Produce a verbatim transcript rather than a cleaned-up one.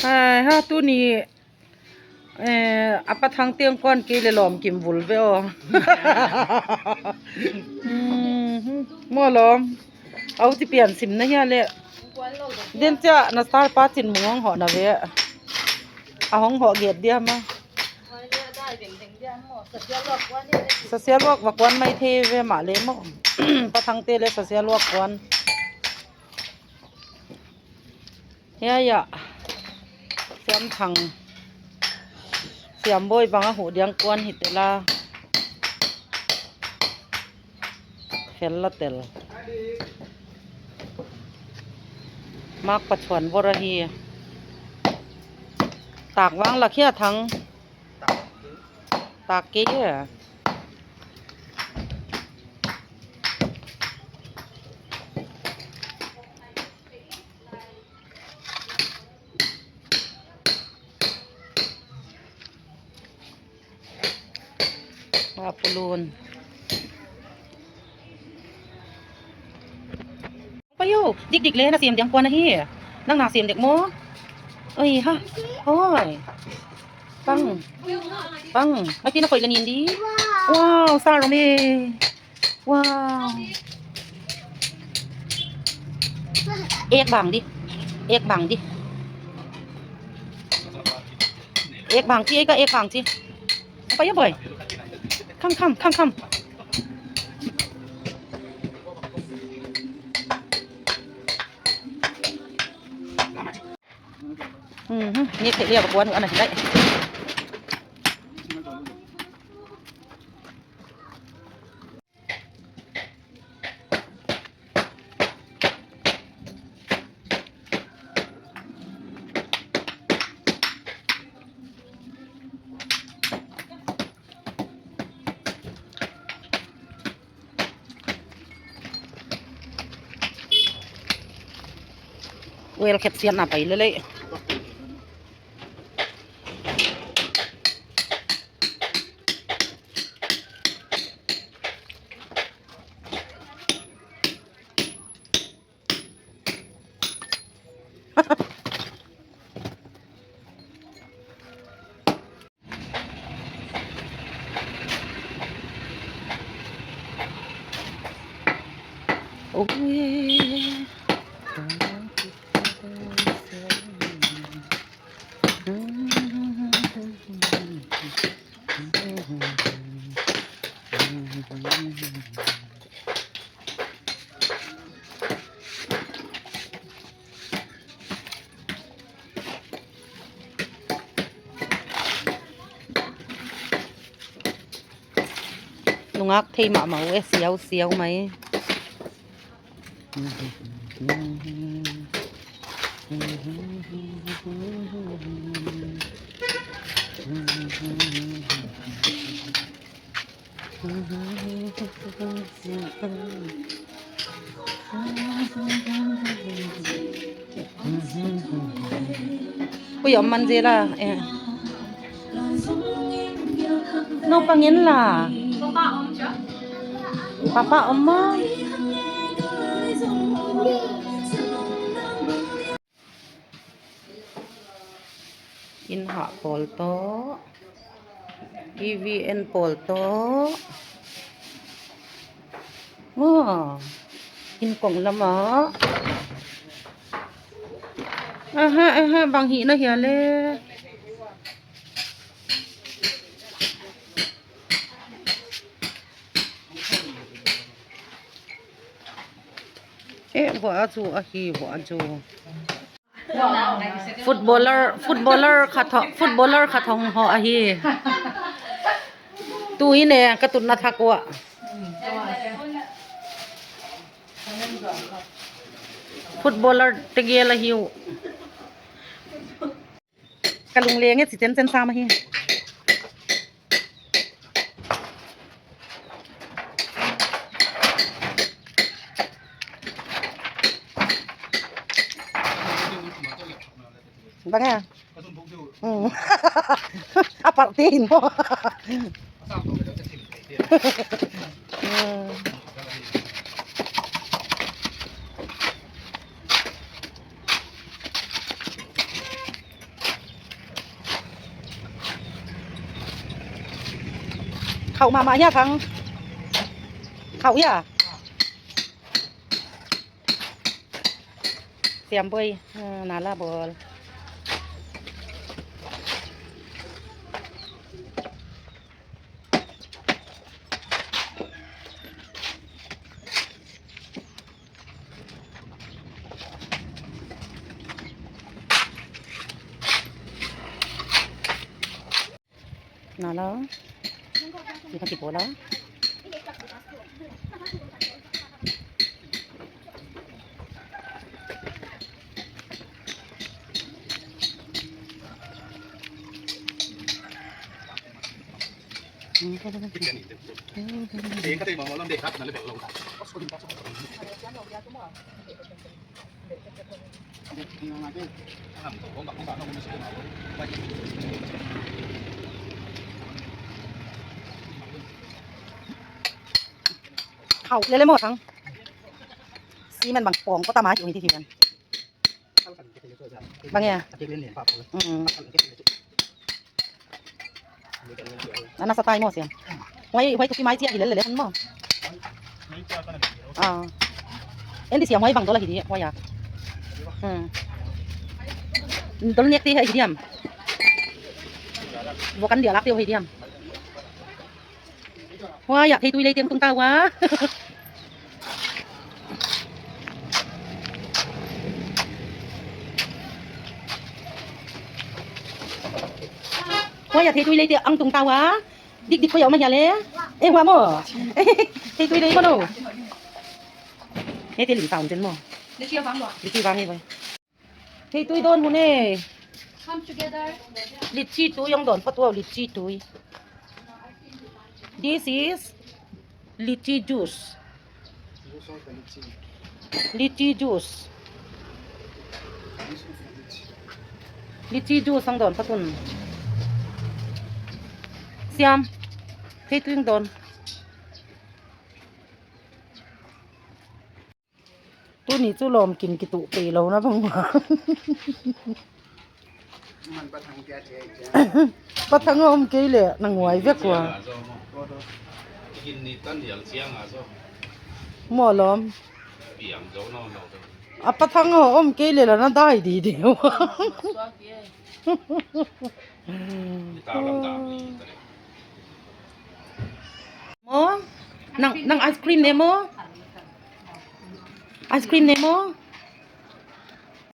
Ai, ha, tuni, eh, a Pa Thangte kuan kei leh lawm kim vul ve aw. Hmm, maw lawm. Au ti pian sim na hia leh. Den cha na star pa chin mung hong hoh na ve. A hong hoh get dia ma. Social work va kuan mai thei ve mahleh maw. Pa Thangte leh social work kuan. Hia, hia. Siam Thang. Siam Boi bang a huh diang kuan hi tela. Fel la tel. Mak pa chuan vawr ahi. Tak vang la khia Thang. Tak kei e. A pulun. Payu, dik dik leh na siam diang kuan ahi. Nang na siam dek maw. Oi ha. Hoi. Pang. Pang. Mai tin a koi la nin di. Wow, sa rom e. Wow. Ek bang di. Ek bang di. Ek bang chi, ek, ek bang chi. Apa ya, boy? Come, come, come, come. Mhm, ni khe lia ba kuan ana hilai. Oil kep sian na pai lele. Oh, yeah. Nungak thei mahmah uh e, siau siau mai. Ui, om man zel a, eh. No pangin la. Papa om ma. In hah pawl toh, T V en pawl toh. Maw, in kong lam ah. Aha, aha, bang hih na hia le. Eh, vua chu ahi, vua chu. Footballer, footballer khat ho, footballer khat hong hoh ahi. Tu in e, ka tutna thak ua. Footballer tegel ahi uh. Ka lungleng e, chi chen chen sam ahi. Bang a. Hmm. A party in mo. Hmm. Khauh mahmah hia Thang. Khauh hia. Siam boi, ah, na la bawl. Na la. Kita kipola. Khauh lele maw Thang. Cement bang pawng ko ta mai ui ti ti ban. Bang ya. Mm. Ana sa tai maw Siam. Huai, huai tupi mai chia hi lele lele maw. Ah. En di Siam huai bang dol ahi di huai a. Hmm. Dol nek te hi diam. Vokan dia lak te hi diam. Huai a theitui lei teng tung ta ua. Huai a theitui lei teng ang tung ta ua. Dik dik ko ya ma ya le. Eh, huai maw. Theitui lei maw no. Hei te lim sound chen maw. Litchi vang maw. Litchi vang hi boy. Theitui dawn hun e. Come together. Litchi tui hong dawn phot uh, litchi tui. This is litchi juice. Litchi juice. Litchi juice hong dawn phot un. Siam. Theitui hong dawn. Tuni chu lawm kin kituh peilou na bang ua. Pathang a om kei leh na nguai vek ua. Maw lawm. A pathang a om kei leh la na dai di di ua. Maw? Nang, nang ice cream ne maw? Ice cream ne maw?